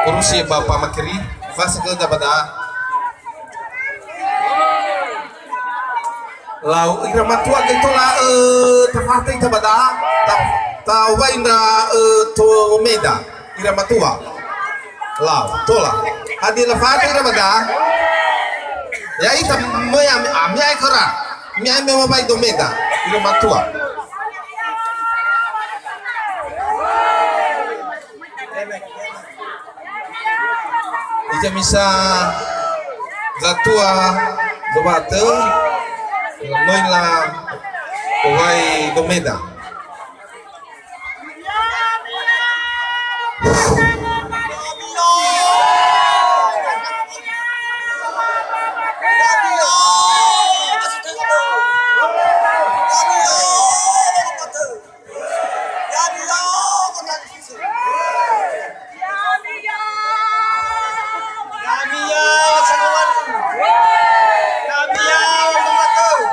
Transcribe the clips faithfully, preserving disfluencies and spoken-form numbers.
Urusi ba Pamakeri, fasa ke da ba da'a. Lau ira matua getola, eh, tafata ita ba da'a, ta, tawai ndra, eh, to meda, ira matua. Lau, tola. Hadia lafata ira ba da'a? Ya ita, me ya, me, ah, me ai kara. Me ai me mabai do meda, ira matua. Ija misa zatua zobatö, möi la owai domeda.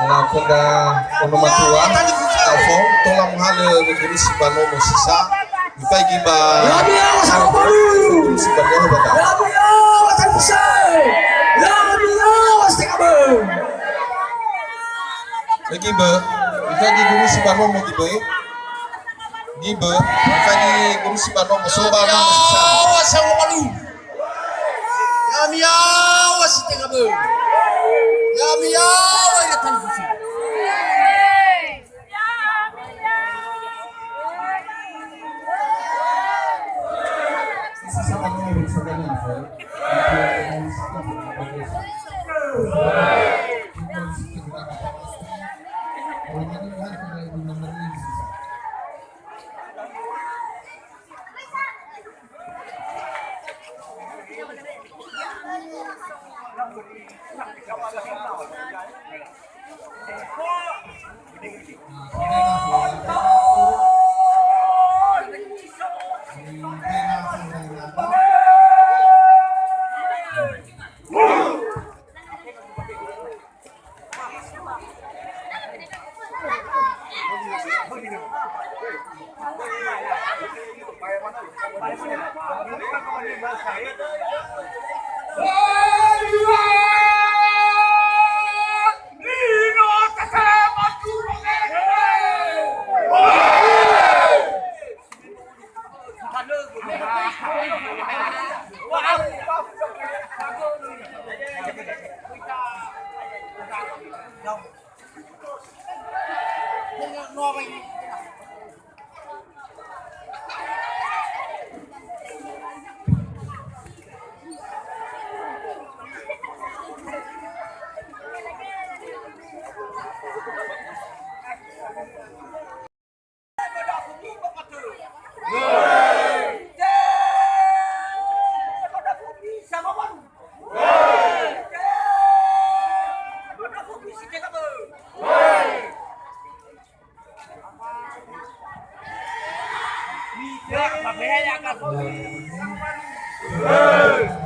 Lakhonda ono matua, Alfon, tola muhalö wekuri si ba nomo sisa, ifaigi ba wekuri si ba nomo ba. Lagi ba, ifaigi guru si ba nomo di ba. Gibö, tadi guru si ba nomo, so ba nomo sisa. Yaŵa sangowalu. Ya'ami yaŵa si tenga bö'ö. Ya'ami yaŵa ira talifusö.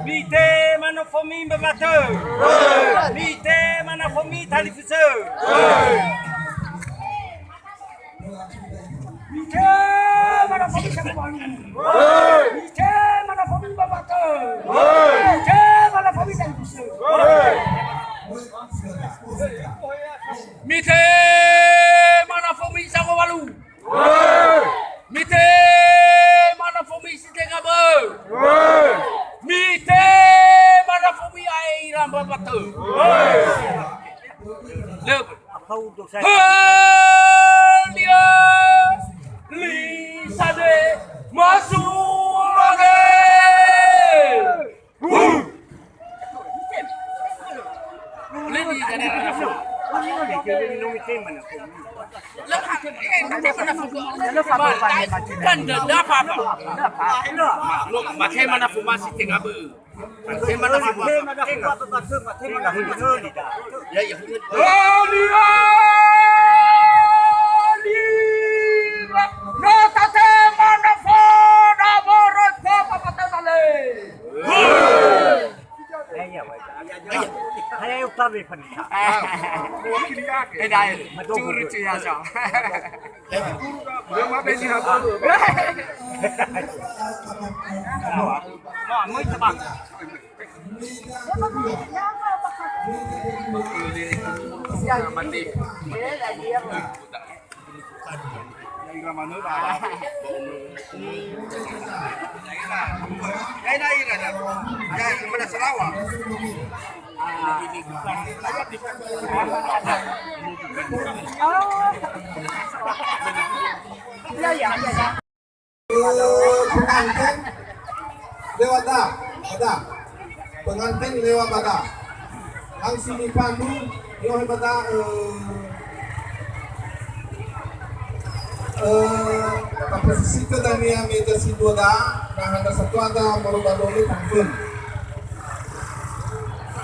Mitema nofomi mbawatö. Mitema nofomi talifusö. Mitema nofomi sangowalu. Mitema nofomi mbawatö. Mitema nofomi talifusö. Mitema nofomi sangowalu. Mitema nofomi si tenga bö'ö. Mitema nofomi ae ira mbawatö. Lö. Hadia li sade masu mage. Kan da, da apa-apa. Matema nofomi si tenga bö'ö. Matema nofomi. Ya, ya. No tatema nofomi, na borot ko papatana le. Ayo, ayo, ayo, ayo, tabe panita. Eh, dai. Curu cuy aja. Ya, ya, ya, ya. Eh, pengantin lewat da, da. Pengantin lewat ba da. Langsung dipandu, yohe ba da, eh, eh, taposisikan dania meja sindua da, na hana satu ada, baru ba dole tampil.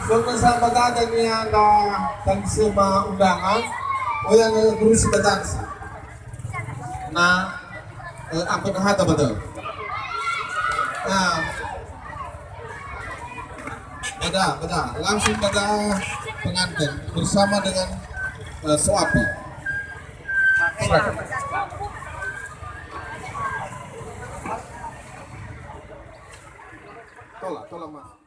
Soalnya sa ba da dania na tangsi ma undangan, oh, yang guru si ba da sa. Na, eh, ampun hata betul. Nah, beda, beda. Langsung pada pengantin bersama dengan, eh, soapi. Silakan. Tolak, tolak, Mas.